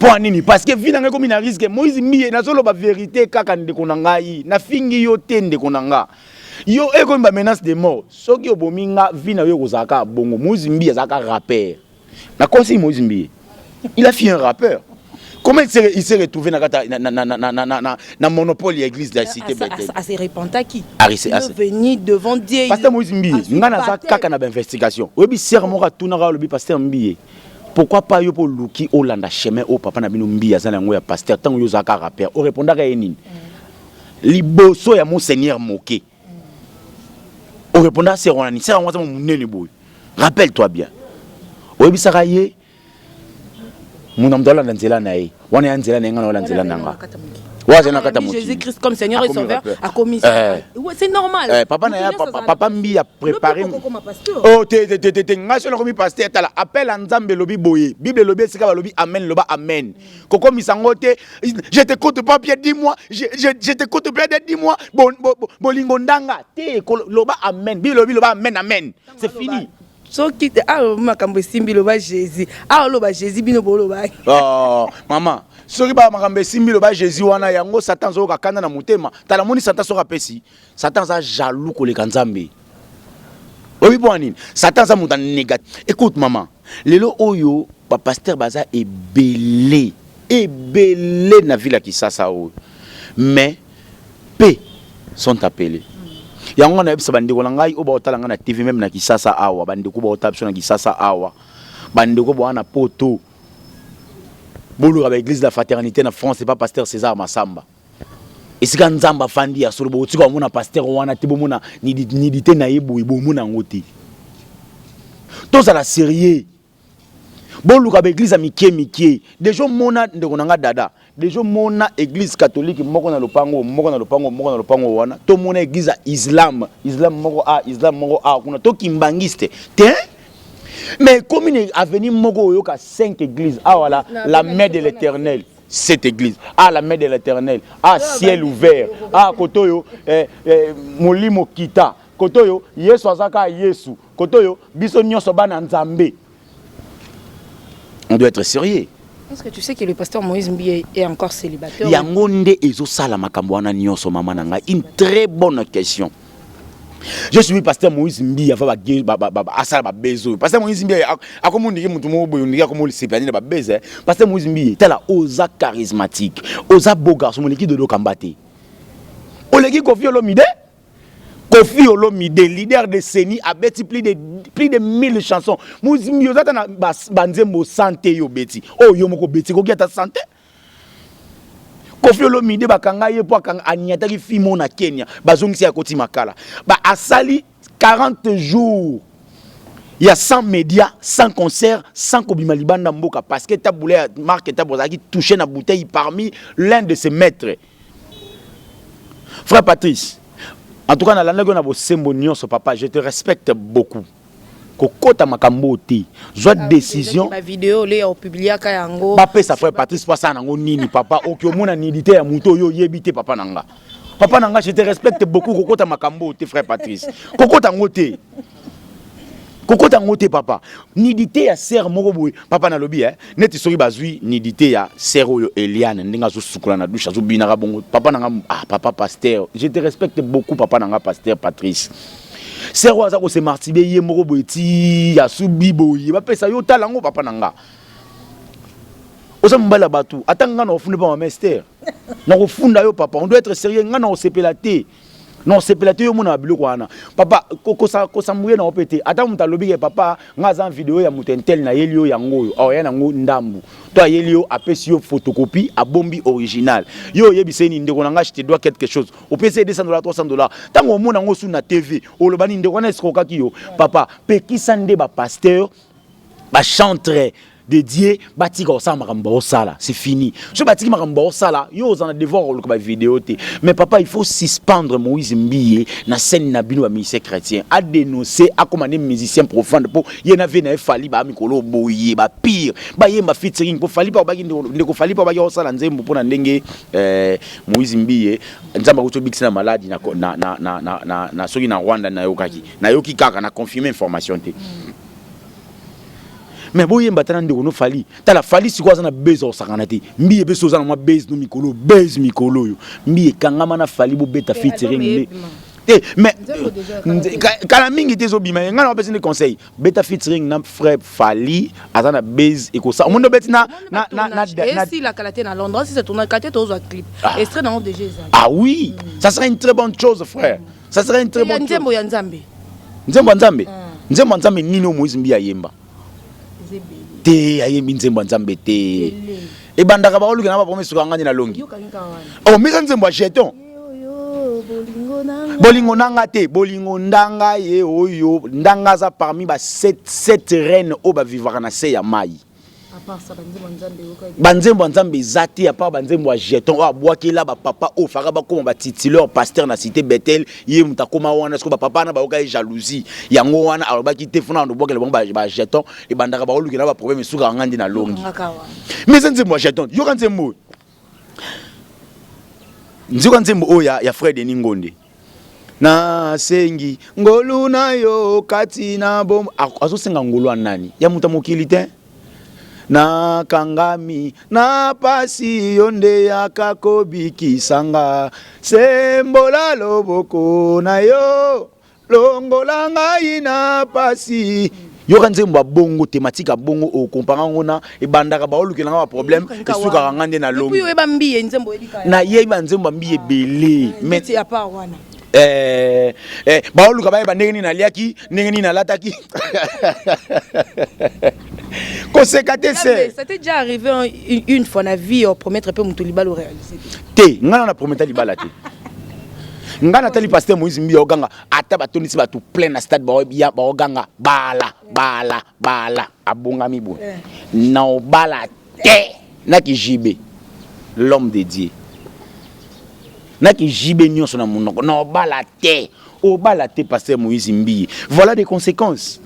mpo ya nini? Parce que vie na ngai ekomi na risque. Moïse Mbiye, nazoloba vérité kaka, ndeko na ngai, nafingi yo te. Ndeko na nga, yo ekomi bamenace de mort. Soki obomi nga, vie na yo ekozala kaka bongo. Moïse Mbiye azalaka rappeur. Nakosi? Moïse Mbiye, il a fait un rappeur. Comment il s'est retrouvé na, na, na, na, na, na, na, na monopole ya église de la cité Bethel? Ase repentaki. Il est venu devant Dieu. Pasteur Moïse Mbiye, nga naza kaka na bainvestigation. Oyebi, sere moko atunaka, alobi: "Pasteur Mbiye, pourquoi pas yo mpo oluki olanda chemin oyo papa na bino Mbiye aza na yango ya pasteur, ntango yo ozalaka rappeur?" Orépondaka ye nini liboso ya monseigneur moke? Orépondaka sere wana nini? Sere yango aza monene boye. Rappelle toi bien, oyebisaka ye muna moto alanda nzela na ye wana, ya nzela na ye, nga na olanda nzela na nga. Oyo na kati ya Jésus Christ comme Seigneur et Sauveur akomi, c'est normal. Papa na ya papa Mbi a préparé. Oh, te te te te, ngai so nakomi pasteur. Tala, appel ya Nzambe elobi boye, Bible elobi esika balobi amen, loba amen. Kokomisa yango te. Je t'écoute pas bien, dis-moi, je t'écoute bien, dis-moi. Bolingo ndanga te, loba amen. Bible elobi loba amen, amen, c'est fini. Soki te awa makambo esimbi, loba Jésus. Awa loba Jésus, bino boloba. Oh, mama, soki ba makambo esimbi, loba Jésus wana, yango Satan azoyoka kanda na motema. Tala, moni Satan soki apesi, Satan aza jaloux koleka Nzambe. Oyebi mpo nini? Satan aza moto négatif. Écoute mama, lelo oyo bapasteur baza ebele ebele na ville ya Kisasa oyo, mais peu sont appelés. Yango nga nayebisa bandeko na ngai oyo baotala ngai na TV, même na Kisasa awa, bandeko baotala biso na Kisasa awa, bandeko bawa na Poto, boluka baéglise de la fraternité na France, pas pasteur César Masamba, esika Nzambe afandi ya solo. Botika bomona pasteur wana te, bomona nudité na ye boye, bomona yango te. Tozala sérieux, boluka baéglise ya mike mike. Deja omona, ndeko na nga Dada, deja omona église catholique moko na lopango moko, na lopango moko, na lopango wana. Tomona église ya islam, islam moko a, islam moko a kuna, tokimbangiste te. Mais komi na avenue moko, oyoka 5 églises awa, la main de l'Éternel, cette église ah, la main de l'Éternel ah, ciel ouvert ah, kote oyo molimo kita, kote oyo Yesu aza kaka Yesu, kote oyo biso nyonso bana Nzambe. On doit être sérieux. Est-ce que tu sais que le pasteur Moïse Mbiye est encore célibataire? Yango nde ezosala makambo wana nyonso. Mama na ngai, une très bonne question. Je suis pasteur Moïse Mbiye ava asala babeze oyo. Pasteur Moïse Mbiye akomi ondiki motu moko boye, ondiki akomi olisepela nde babeze. Pasteur Moïse Mbiye, tala, oza charismatique, oza beau garçon, moleki Dodo Kamba te, oleki Kofi Olomide. Kofi Olomide, leader de Seni, abeti plus de 1000 chansons. Moïse Mbiye, oza ata na banzembo sante yo obeti oyo yo moko obeti koki ata sante. Kofi Olomide bakanga ye mpo aniataki fimo na Kenya, bazongisi ya koti makala. Ba asali 40 jours ya sans média, sans concert, sans kobima libanda mboka, parce que Tabu Ley, Marc Tabu azalaki touché na bouteille parmi l'un de ses maîtres. Frère Patrice, en tout cas nalandaki yo na bosembo nyonso. Papa, je te respecte beaucoup. Kokota makambo te, zwa décision. Bavideo ole opubliaka yango. Bapesa frère Patrice mpo asala nango nini? Papa, oki omona nudité ya moto oyo oyebi te. Papa na nga, papa na nga, je te respecte beaucoup. Kokota makambo te, frère Patrice, kokota yango te, kokota yango te. Papa, nudité ya sœur moko boye, papa, nalobi neti soki bazwi nudité ya sœur oyo Eliane, ndenge azosukola na douche, azobinaka bongo. Papa na nga, ah, papa pasteur, je te respecte beaucoup. Papa na nga, pasteur Patrice, sœur oyo aza kose masturber ye moko boye ti asubi boye, bapesa yo, tala yango. Papa na nga, oza mobali ya bato, ata nga na ofuni mpa mama Ester. Nakofunda yo, papa. On doit être sérieux. Nga na osepela te, na osepela te. Yo mona biloko wana, papa, kosambuye na yo mpe te. Ata moto alobi ke papa, nga aza video ya moto intel, nayeli yo yango oyo, aoya nango ndambu to ayeli yo, apesi yo photocopie, abombi original. Yo oyebisa ye nini? Ndeko na nga, je te dois quelque chose. Opesi ye 200 $, 300 $. Ntango omona yango su na TV, oloba nini? Ndeko wana esikokaki yo, papa. Pekisa nde bapasteur, bachantre de Dieu batika kosala makambo baosala. C'est fini. Soki batiki makambo baosala, yo oza na devoir koluka bavideo te. Mais papa, il faut suspendre Moïse Mbiye na scène na bino bamusicien chrétien. Adénonce, akoma nde musicien profane, mpo ye na vie na ye Fally baa mikolo boye bapire bayemba featuring, mpo Fally mpo abaki, ndeko Fally mpo abaki akosala nzembo mpo na ndenge Moïse Mbiye, Nzambe akuti obikisi na maladi na soki na Rwanda. Nayokaki, nayoki kaka na confirme information te. Mais boyemba tala ndeko no Fally. Tala Fally sikoyo aza na base, akosakana te. Mbi ebe so oza na mwa base no mikolo, base mikolo oyo mbi ekangama na Fally, bobeta featuring nde te. Mais kala mingi te ezobima ye. Ngai na bapesi nde conseil: beta featuring na frère Fally, aza na base, ekosa omoni obeti na Esilakala te na Londres, si tourne kala te, tozwa clip, extrait nango déjà ezali. Ah oui, ça serait une très bonne chose, frère, ça serait une très bonne chose. Nzembo ya Nzambe. Nzembo ya Nzambe, nzembo ya Nzambe nini oyo Moïse Mbi ayemba te? Ayembi nzembo ya Nzambe te. Ebandaka baoluka na baprome suka ngani na longi. Oh, misa nzembo ya jeton, bolingo nanga te, bolingo ndanga ye oyo ndanga aza parmi ba sept reine oyo bavivaka na se ya mai. Banzembo ya Nzambe eza te, à part banzembo ya jeton oyo abwakela bapapa oyo faka bakóma batitulaire pasteur na Cité Betel. Ye moto akóma wana siko, bapapa wana bayoka ye jalousie. Yango wana alobaki te funa ando bwakela bango bajeton. Ebandaka baolukela baproblème, esukaka nga ndi na longi. Mais eza nzembo ya jeton. Yoka nzembo oyo, nzoka nzembo oyo ya frère Denis Ngonde: nasengi ngolu na yo kati na bom. Azosenga ngolu ya nani? Ya moto ya mokili te. Nakangami na pasi, yo nde yaka kobikisanga. Sembola loboko na yo, longola ngai na pasi. Yoka nzembo ya bongo, thématique ya bongo, okompara yango na ebandaka baolukelanga baproblème, esukaka nga nde na longi. Oyeba Mbiye nzembo oyebi? Nayebi nzembo ya Mbiye ebele, mais à part wana? Baoluka bayeba ndenge nini naliaki, ndenge nini nalataki. Koseka te se. Ça t'est déjà arrivé une fois na vie opromettre mpe moto libala, oréaliser? Te, ngai na naprometa libala te. Ngai natali pasteur Moïse Mbiye oganga, ata batondisi bato plein na stade, baoganga bala bala bala, abongami boye na obala te. Naki jibe, l'homme de Dieu, naki jibe nyonso na monoko na obala te, obala te. Pasteur Moïse Mbiye, voilà des conséquences.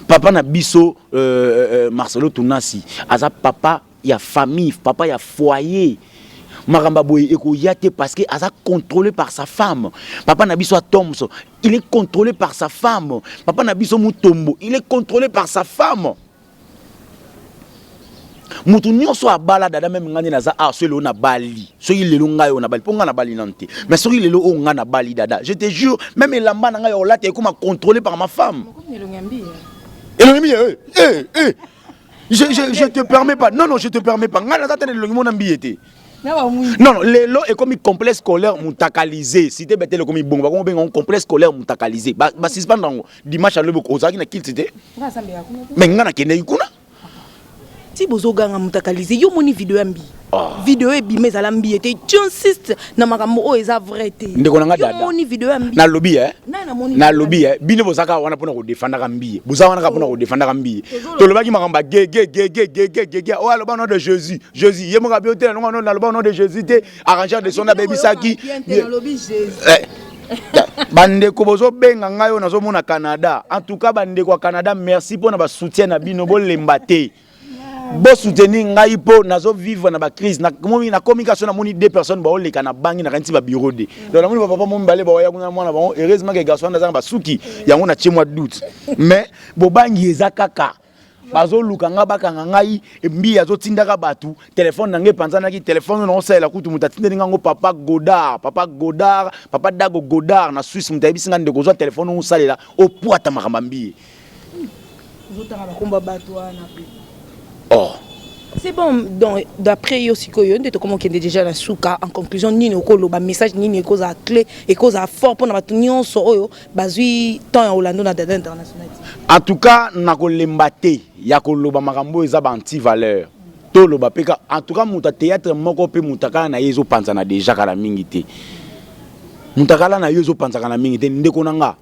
Papa na biso Marcelo Tunasi aza papa ya famille, papa ya foyer. Makambo boye ekoya te parce que aza contrôlé par sa femme. Papa na biso Atomso, il est contrôlé par sa femme. Papa na biso Mutombo, il est contrôlé par sa femme. Moto nyonso abala dada, même ngai nde naza awa, soki lelo nabali, soki lelo ngai oyo nabali, mpo ngai nabali nanu te, mais soki lelo oyo ngai nabali dada, je te jure, même elamba na ngai ya olata ekoma contrôlé par ma femme. Elongi mbiye, eh, eh, eh. Je te permets pas. Non, non, je te permets pas. Ngai naza te na elongi mona mbiye te. Non, non, lelo ekomi Complexe scolaire Mutakalisé, Cité Betel ekomi bongo. Bakongo benga Complexe scolaire Mutakalisé. Basuspendre yango dimanche. Alobi ozalaki na kilti te, mais ngai nakendeki kuna. Ti bozoganga Mutakalisé, yo moni video ya Mbi? Oh. Video ebima, ezala Mbiye te. Tu insiste na makambo oyo eza vrai te. Ndeko na nga dada. Moni video ya Mbi? Nalobi e, nalobi e, bino bozaka wana mpona kodefandaka Mbiye, boza wana kaka mpona kodefandaka Mbiye. Tolobaki makambo ya gege gege gege gege oyo aloba nom de Jésus, Jésus ye moko abi te nalonga naloba nom de Jésus te. Arrangeur de son abebisaki. Bandeko bozobenga ngai oyo nazomona Canada, en tout cas bandeko ya Canada, merci mpona basoutien na bino. Bolemba te, bosoutenir ngai mpo nazovivre na bacrise. Nakomi kaso, namoni deux personnes baoleka na bangi, nakanisi babureau de. Donc namoni bapapa mo mibale baoya kuna, mwana bango. Heureusement ke garçon wana aza na basuki yango, natie mwa doute, mais bobangi eza kaka. Bazoluka nga, bakanga ngai. Mbi azotindaka bato telefone na ngai epanzanaki. Telefone oyo naosalela kutu, moto atindeli ngango, papa Godard, papa Godard, papa Dago Godard na Suisse. Moto ayebisi nga: ndeko, ozwa telefone oyo, osalela, opwata makambo mbiye. Ozotanga bakomba bato wana mpe. Oh. C'est bon. Donc d'après yo sikoyo nde tokoma okende déjà na suka. En conclusion, nini okoloba? Message nini ekozala clé, ekozala fort mpona bato nyonso oyo bazwi temps ya olando na Dada International? En tout cas, nakolemba te ya koloba makambo oyo eza ba anti-valeur. Toloba mpe en tout cas, moto ya théâtre moko mpe moto akala na ye ezopanzana déjà kala mingi te. Moto akala na yo ezopanzaka na mingi te. Ndeko na nga,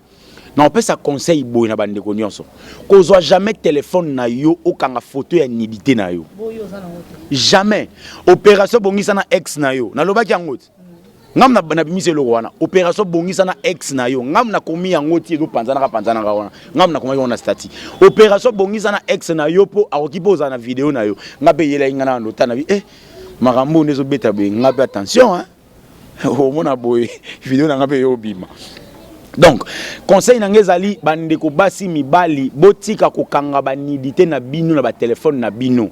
na opesa conseil boye na bandeko nyonso: kozwa jamais telefone na yo okanga photo ya nudité na yo, jamais. Opération bongisa na ex na yo, nalobaki yango ti ngam nabimisi eloko wana. Opération bongisa na ex na yo, ngam nakomi yango ti ezopanzanaka panzanaka wana. Ngam nakomaki wana statut opération bongisa na ex na yo, mpo akoki mpo ozala na video na yo. Nga mpe eyelaki nga na lota na bi makambo nde ezobeta boye. Nga mpe attention, hein, omona boye video na nga mpe eyobima. Donc conseil na ngai ezali: bandeko basi, mibali, botika kokanga banudité na bino na batelefone na bino.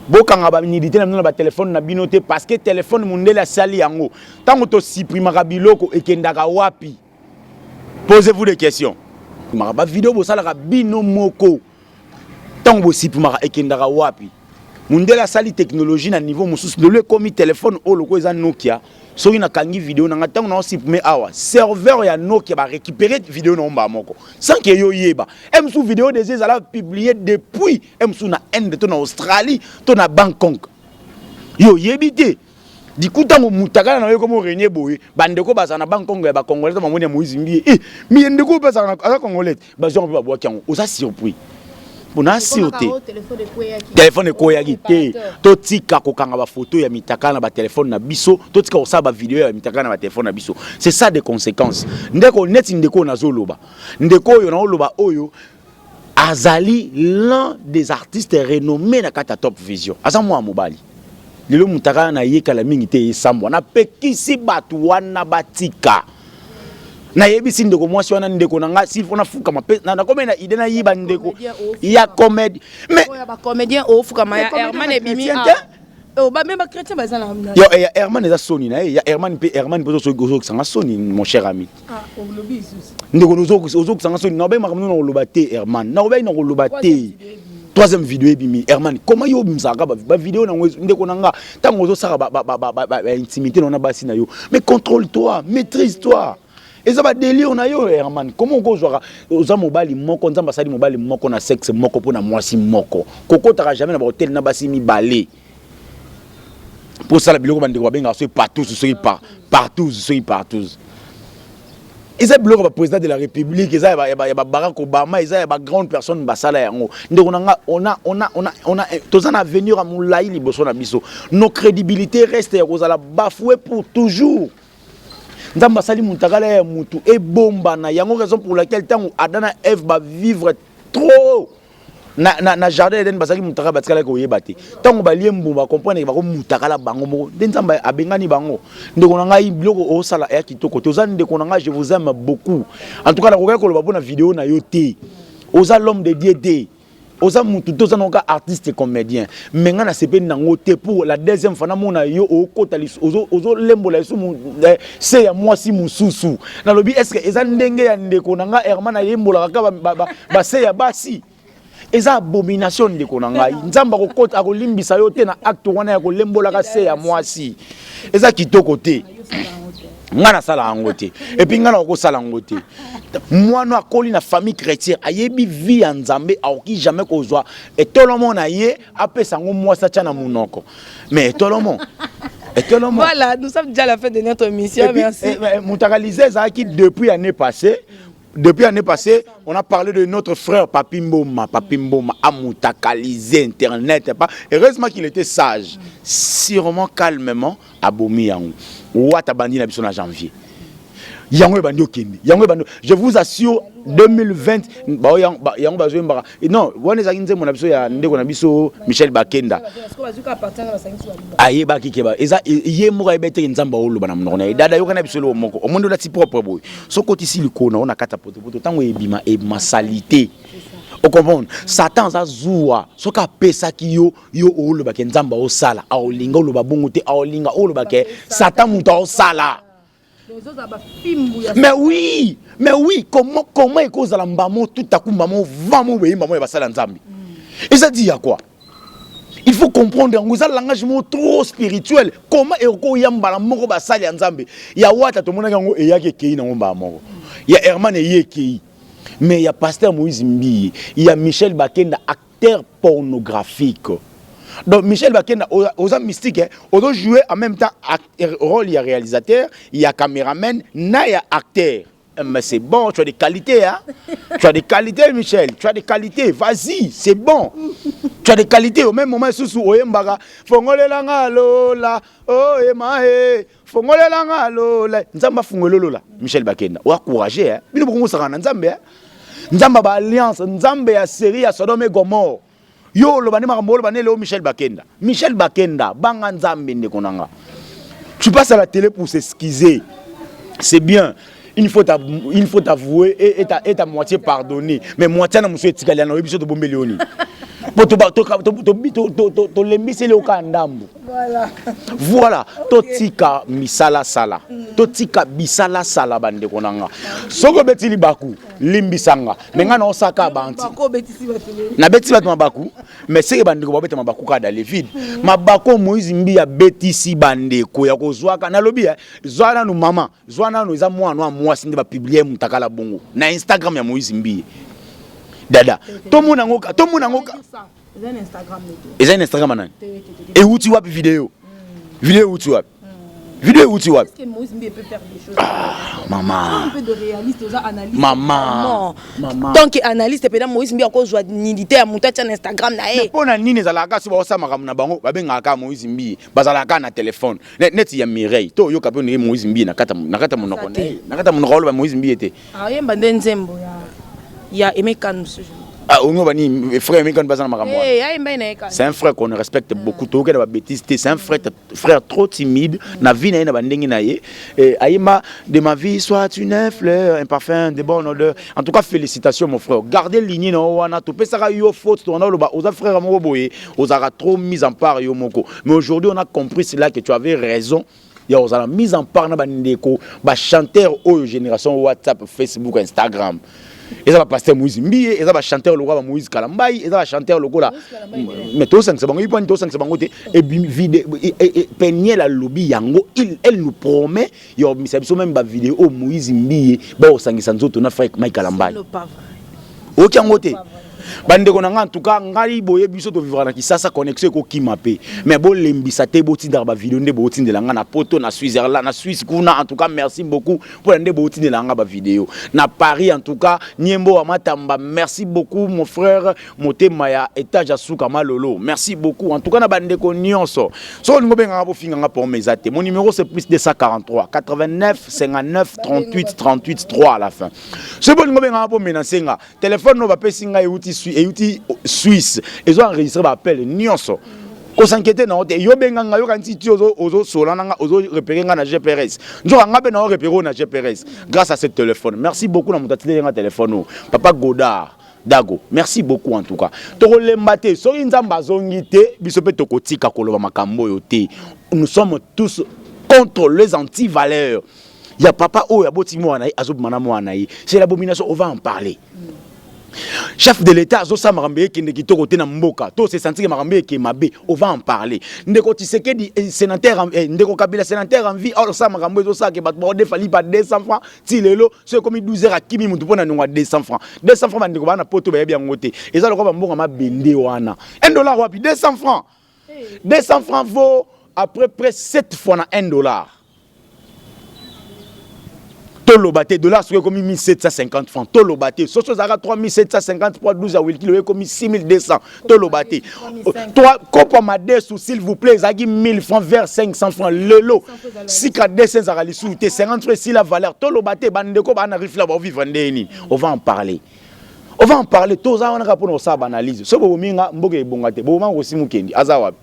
Bokanga banudité na bino na batelefone na bino te, parce que telefone, mondele asali yango. Ntango tosuprimaka biloko, ekendaka wapi? Posez-vous des questions. Bavideo bosalaka bino moko, ntango bosuprimaka, ekendaka wapi? Mondele asali technologie na niveau mosusu. Lelo ekomi telefone oyo loko eza Nokia. Soki nakangi video na nga, ntango naosupprime awa, serveur ya Nokia barécupéré video na mbaa moko sans que yo oyeba. Mosusu video déjà ezala publié depuis mosusu na Inde to na Australie to na Bangkok, yo oyebi te. Du coup, ntango mutakala na yo komo renier boye, bandeko bazala na Bangkok ya bacongolais to bamoni ya Moïse Mbiye, e miye ndeko mpe aza congolais, bazwi yango mpe babwaki yango. Oza surpris mpona asir te telefone ekweyaki te. Totika kokanga bafoto ya mitakala na batelefone na biso, totika kosala bavideo ya mitakala na batelefone na biso. C'est ça des conséquences. Ndeko, neti ndeko oyo nazoloba, ndeko oyo naoloba oyo azali l'un des artistes renommés na kati ya Top Vision, aza mwana mobali. Lelo mutakala na ye kala mingi te esambwa. Napekisi bato wana batika. Nayebisi ndeko mwasi wana, ndeko na nga, s'il faut nafukama mpe nakomi na idée nayiba ndeko ya comédie, mais bacomédien ofukama ya Herman ebimi me bachrétien baza na yo ya Herman eza soni na ye ya Herman mpe. Herman mpe ozokisanga soni, mon cher ami. Ndeko, ozokisanga soni. Naobeyi makambo na koloba te. Herman, nakobeyi na koloba te. Troisième vidéo ebimi. Herman, comment yo obimisaka bavideo nango? Ndeko na nga, ntango ozosala baintimité na basi na yo, mais contrôle toi, maîtrise toi. Eza badélire na yo, Herman. Comment okozwaka? Oza mobali moko, Nzambe asali mobali moko na sexe moko mpo na mwasi moko. Kokotaka jamais na bahotel na basi mibale mpo osala biloko bandeko babengaka soki partout, soki partout, soki partout. Eza biloko ya baprésident de la République, eza ya baBarack Obama, eza ya bagrande personne basala yango. Ndeko na nga, on a toza na avenir ya molai liboso na biso. Nos crédibilité reste ya kozala bafoué pour toujours. Nzambe asali mutakala ya mutu ebombana yango, raison pour laquelle ntango Adam na Eve bavivre trop na jardin Eden, bazalaki mutakala, batikalaki koyeba te. Ntango balie mbuma, bacomprendre bakomutakala bango moko, nde Nzambe abengani bango. Ndeko na ngai, biloko osala eya kitoko te. Oza ndeko na ngai, je vous aime beaucoup. En tout cas, nakokaki koloba mpona video na yo te. Oza l'homme de Dieu te, oza mutu te, oza nango artiste comédien, mais ngai nasepeli nango te. Pour la deuxième fois namona yo okota, ozolembola lisumu se ya mwasi mosusu. Nalobi, est ce que eza ndenge ya ndeko na ngai Herman ayembolaka kaka base ya basi? Eza abomination, ndeko na ngai. Nzambe akokota, akolimbisa yo te na acte wana ya kolembolaka se ya mwasi. Eza kitoko te. Ngai nasala yango te, et puis ngai nakokosala yango te. Mwana akoli na famille chrétienne, ayebi vie ya Nzambe, akoki jamais kozwa etolomo na ye apesa yango mwasi atya na monoko. Mais etolomo, etolomo. Voilà, nous sommes déjà à la fin de notre émission. Et puis, merci. Mutakalize ezalaki depuis année passée. Depuis l'année passée, on a parlé de notre frère Papi Mboma. Papi Mboma a mutakalisé Internet. Pas. Heureusement qu'il était sage. Sûrement, calmement, abomi yango. Wata bandi na biso na janvier. Yango ebandi okende. Yango ebandi. Je vous assure, 2020, ba yango bazoyembaka. Non, wana ezalaki nzembo na biso ya ndeko na biso Michel Bakenda. Ayebaki ke eza ye moko ayebi ete Nzambe aoloba na monoko na ye. Dada, yoka na biso eloko moko. Omoni olati propre boye, soki otisi likolo na yo na kati ya potopoto, ntango ebima, ebima saleté. Ocomprendre? Satan aza zuwa. Soki apesaki yo, yo olobake Nzambe aosala, aolinga oloba bongo te. Aolinga olobake Satan moto aosala. Mais oui, mais oui, comment ekozala mbamo tout à coup, mbamo vamo boye, mbamo ya basala Nzambe? Eza di ya quoi? Il faut comprendre yango, eza langage moko trop spirituel. Comment ekoya mbala moko? Basali ya Nzambe ya Wata, tomonaki yango eyaki, ekei nango mbala moko. Ya Herman eye, ekei. Mais ya pasteur Moïse Mbiye, ya Michel Bakenda, acteur pornographique. Donc Michel Bakenda, oza mystique, hein? Ozo jouer en même temps rôle ya réalisateur, ya caméraman na ya acteur. Mais c'est bon, tu as des qualités, hein? Tu as des qualités, Michel. Tu as des qualités. Vas-y, c'est bon. Tu as des qualités. Au même moment, sous oyembaka, fongolelanga lola, oh ema e, fongolelanga lola. Nzambe afungolo lola. Michel Bakenda. Oa courageux, hein? Bino bokongo saka na Nzambe, hein? Nzambe ba alliance, Nzambe ya série ya Sodome et Gomorre. Yo oloba nde makambo oloba nde leo Michel Bakenda. Michel Bakenda, banga Nzambe, ndeko nanga. Tu passes à la télé pour s'excuser. C'est bien. Il faut t'avouer et ta moitié pardonner. Mais moitié na mosusu etikali yana, oyebi so tobombeli yo nini? Po tolembiseli yo kaka ndambu. Voilà, totika misalasala, totika bisalasala. Bandeko na nga, soki obeti libaku, limbisanga. Me ngai naosaka banti, nabeti bato mabaku, mais seke bandeko babeta mabaku kaka dans le vide. Mabaku Moïse Mbi abetisi bandeko ya kozwaka, nalobi zwa nanu mama, zwa nanu, eza mwana wa mwasi nde bapublier mutakala bongo na Instagram ya Moïse Mbi. Dada, tomona yango, tomona yango. Eza na Instagram nani? Euti wapi video? Video euti wapi? Video euti wapi? Ah, mama, mama, mama. Tant que analyste mpena, Moïse Mbi akozwa nudité ya moto atia na Instagram na ye? Mpo na nini ezalaka so baosala makambo na bango, babengaka kaka Moïse Mbi, bazalaka kaka na telefone neti ya Mireille? To oyoka mpe ndenge Moïse Mbi na kati ya monoko na ye, na kati ya monoko oloba Moïse Mbi te. Ayemba nde nzembo ya Emekanu mosusu. Ah, ongo bani frère Emekanu baza na makambo wana. Ayemba na ye. C'est un frère qu'on respecte beaucoup. Toyoki na babêtises te. C'est un frère trop timide na vie na ye, na bandenge na ye. Ayemba "De ma vie soit une fleur, un parfum de bonne odeur". En tout cas, félicitations, mon frère. Gardez ligne na wana. Topesaka yo faute, tona oloba oza frère moko boye, ozalaka trop mise en part yo moko. Mais aujourd'hui, on a compris cela, que tu avais raison ya kozala mise en part na bandeko bachanteur oyo génération WhatsApp, Facebook, Instagram. Eza bapasteur Moïse Mbiye, eza bachanteur lokola bamoïse Kalambai, eza bachanteur lokola, mais tosangisa bango ipani, tosangisa bango te. Peniel alobi yango, elle nous promet ya obimisa biso même bavideo oyo Moïse Mbiye baosangisa nzoto na frère Mike Kalambai. Oyoki yango te, bandeko na ngai? En tout cas, ngai boye, biso tovivra na Kisasa, connexion ekokima mpe, mais bolembisa te, botindaka bavideo nde bootindela ngai na Poto, na Switzerland, na Suisse kuna. En tout cas, merci beaucoup mpona nde bootindela ngai bavideo na Paris. En tout cas, Niembo wa Matamba, merci beaucoup, mon frère. Motema ya étage ya suka malolo, merci beaucoup. En tout cas, na bandeko nyonso, soki olingi obenganga, bofinganga mpo eza te. Mon numéro, c'est plus 243 89 59 38 38 3 à la fin. Soki bolingi obenganga mpo menacer nga, telefone oyo bapesi ngai euti Suisse, ezo enregistre baappel nyonso. Kos'inquiéter na yo te. Yo benga nga, yoka nti ti ozosola na nga, ozorepérer nga na GPS, nzoka nga mpe na orepérer oyo na GPS grâce à ce téléphone. Merci beaucoup na moto atindeli nga téléphone oyo, papa Godard Dago, merci beaucoup. En tout cas, tokolemba te. Soki Nzambe azongi te, biso mpe tokotika koloba makambo oyo te. Nous sommes tous contre les antivaleurs ya papa oyo aboti mwana ye, azobima na mwana ye. C'est l'abomination, on va en parler. Chef de l'État azosala makambo ekende kitoko te na mboka, to se sentir makambo eke mabe, on va en parler. Ndeko Tshisekedi, sénateur, ndeko Kabila, sénateur en vie, osala makambo ezosalaka bato baodefa lipa 200 francs ti lelo. So ekomi 12 heures, akimi mutu mpo na niongo ya 200 francs. 200 francs, bandeko baa na Poto bayebi yango te, eza lokola bambongo mabende wana. 1 dollar wapi? 200 francs, 200 francs vaut à peu près 7 fois na 1 dollar. Toloba te, dollar soki ekomi 1750 francs, toloba te. Soso ezalaka 3750 po 12 ya wilkilo, ekomi 6200, toloba te. Kopa madesu, s'il vous plaît, ezalaki 1000 francs vers 500 francs. Lelo sika 200 ezalaka lisusu te, 50 francs esila valeur. Toloba te, bandeko baa na rifle baovivre ndenge nini? On va en parler, on va en parler. Toza wana kaka mpona kosala baanalyse. So bobomi nga, mboka ebonga te. Boboma kosi mokendi aza wapi?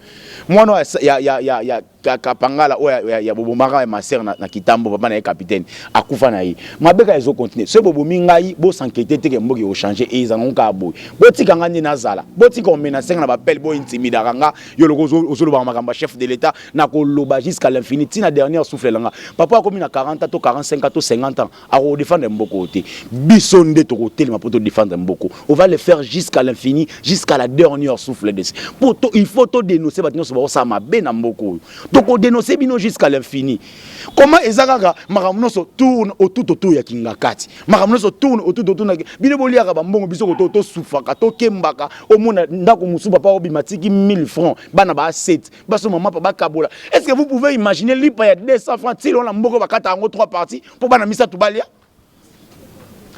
Mwana ya Kapangala oyo ya bobomaka ya maser na Kitambo, papa na ye capitaine akufa na ye. Mabe kaka ezocontinue. Soki bobomi ngai, bosankete te ke mboka ekochange. Ezango kaka boye. Botika nga nde nazala, botika omenacer nga na bapele, bointimidaka nga. Yo loko ozolobaka makambo ya chef de l'État, nakoloba jusqu'à l'infini, ntina dernière souffle na nga. Papa akomi na 40 ans to 45 ans to 50 ans, akodefendre mboka oyo te. Biso nde tokotelema mpo todefendre mboka. On va le faire jusqu'à l'infini, jusqu'à la dernière souffle de po to, il faut todénoncer bato nyonso baosala mabe na mboka oyo. Tokodénoncer bino jusqu'à l'infini. Comment eza kaka makambo nyonso tourne autour autour ya Kingakati? Makambo nyonso tourne autour autour na bino. Boliaka bambongo, biso koto tosufaka, tokembaka. Omona ndako mosusu, papa obima, tiki 1000 francs, bana ba 7 baso, mama pa bakabola. Est ce que vous pouvez imaginer lipa ya 200 francs tilo na mboka, bakata yango 3 parties mpo bana misato balia?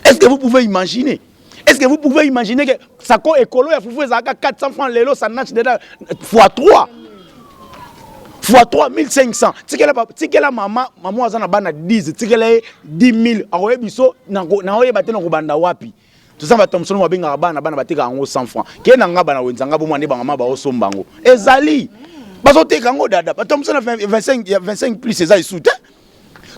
Est ce que vous pouvez imaginer? Est ce que vous pouvez imaginer que sako ekolo ya fufu ezalaka 400 francs, lelo ça nache déjà fois 3 fois 3, 1500? Tikela, tikela mama, mama aza na bana 10, tikela ye 10 000, akoyebi biso naoyeba te na kobanda wapi. Toza bato mosusu babengaka bana, bana batekaka yango 100 francs. Ke na nga bana wenza nga bomwa nde bamama baosomba yango, ezali bazoteka yango. Dada, bato mosusu na 25 ya 25 plus eza esu te.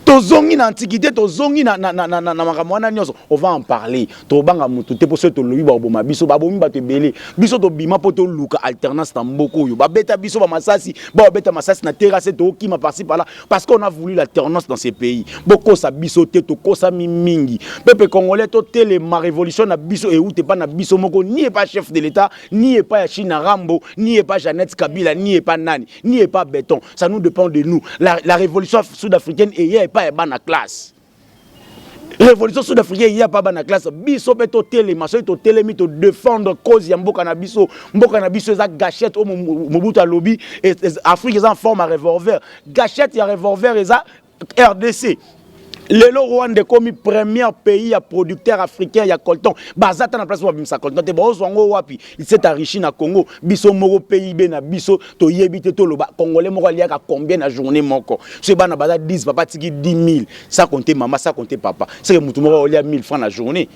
Tozongi na antiquité, tozongi na makambo wana nyonso. On va en parler. Tobanga motu te, mpo soki tolobi, baboma biso. Babomi bato ebele. Biso tobima mpo toluka alternance na mboka oyo. Babeta biso bamasasi, babeta masasi na terrasse, tokima par-ci par-là, parce qu'on a voulu l'alternance dans ces pays. Bokosa biso te, tokosami mingi. Peuple congolais, totelema. Révolution na biso euti epa na biso moko, ni epa chef de l'État, ni epa ya Chine Rambo, ni epa Jeannette Kabila, ni epa nani, ni epa Béton. Ça nous dépend de nous. La révolution sud-africaine eye epa ya bana classe. Révolution sud-africaine eya pa bana classe. Biso mpe totelema. Soki totelemi, todefendre cause ya mboka na biso. Mboka na biso eza gâchette oyo Mobutu alobi Afrique eza en forme ya revolver. Gâchette ya revolver eza RDC. Lelo Rwanda ekomi premier pays ya producteur africain ya colton. Baza ta na place babimisa colton te, baozwa yango wapi? Il s'est enrichi na Congo. Biso moko, PIB na biso toyebi te. Toloba, Congolais moko aliaka combien na journée moko? Soki bana baza 10, papa tiki 10 000, sans compter mama, sans compter papa, seke motu moko olia 1000 francs na journée.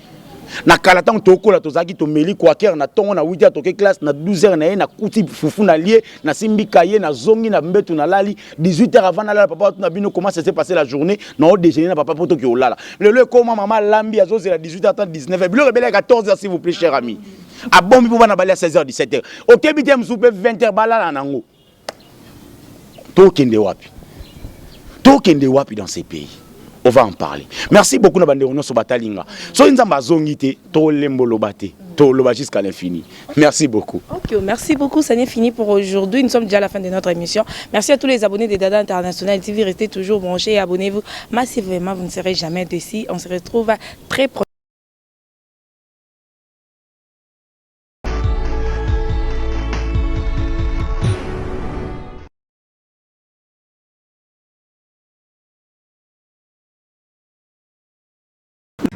Na kala, ntango tokola, tozalaki tomeli quaker na ntongo, na 8 heures toke classe, na 12 heures na ye nakuti fufu na lie, nasimbi kaye, nazongi na mbetu, nalali. 18 heures, avant nalala, papa tuna bino: "Comment ça s'est passé la journée?" Na odéjeuner na papa mpo toki olala. Lelo ekoma mama alambi, azozela 18 heures ata 19 heures, biloko ebele ya 14 heures. S'il vous plaît, cher ami, abombi mpo bana balia 16 heures, 17 heures, okebi te, mosusu mpe 20 heures balala nango. Tokende wapi? Tokende wapi dans ces pays? On va en parler. Merci beaucoup na bandeko nyonso batalinga. Soki Nzambe azongi te, tolemba oloba te, toloba jusqu'à l'infini. Merci beaucoup. Ok, merci beaucoup. Ça n'est fini pour aujourd'hui. Nous sommes déjà à la fin de notre émission. Merci à tous les abonnés de Dada International TV. Restez toujours branchés et abonnez-vous massivement. Vous ne serez jamais déçus. On se retrouve très prochainement.